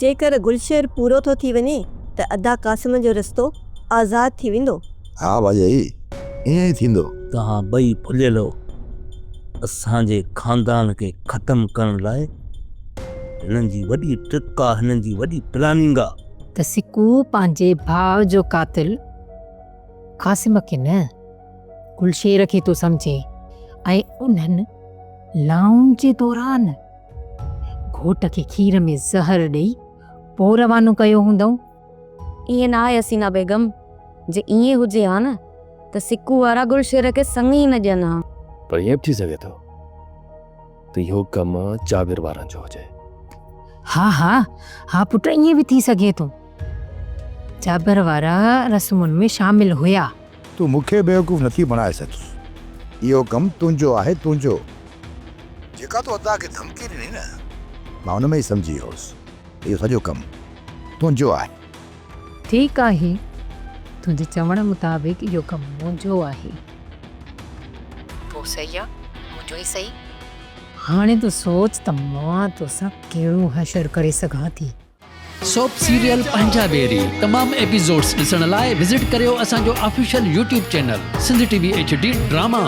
جيڪر گلشير پورو ٿو ٿي وڃي ته ادا قاسم جو رستو آزاد ٿي ويندو. ها ڀاڄائي، ائين ئي ٿيندو. توهان ٻئي ڦليلو اسان جي خاندان کي ختم ڪرڻ لاء هنن جي وڏي ٽرڪ آ، هنن جي وڏي پلاننگ آ. ته سڪو پنهنجي ڀاء جو قاتل قاسم کي نه گلشير کي ٿو سمجهي ۽ انهن لائن جي دوران گهوٽ کي کير ۾ زهر ڏئي پوء روانو ڪيو هوندئون. ائين نه آهي حسينا بيگم، جي ائين هجي ها نه ته سڪو وارا گلشير کي سڱ ئي نه ڏين ها. پر ائين به ٿي سگهي ٿو ته اهو ڪم جابر وارن جو هجي. ها ها ها پٽ ائين به ٿي سگهي ٿو. جابر وارا رسمن ۾ شامل هيا. تون مون کي بيوقوف نٿي بڻائي سگهين. اهو ڪم تنهنجو آهي تنهنجو. جيڪا تو ادا کي ڌمڪي ڏني نه، مان ان ۾ ئي سمجهي ويو هوس ته اهو سڄو ڪم تنهنجو آهي. ٺيڪ آهي، تنهنجي چوڻ مطابق اهو ڪم منهنجو آهي. پوء صحيح آ، منهنجو ئي صحيح. هاڻي تون سوچ ته مان توسان ڪهڙو حشر ڪري سگهان ٿي. سوپ سيريل پنهنجا ويري تمام ايپيسوڊس ڏسڻ لاء وزٽ ڪريو اسان جو official YouTube channel Sindh T V H D drama.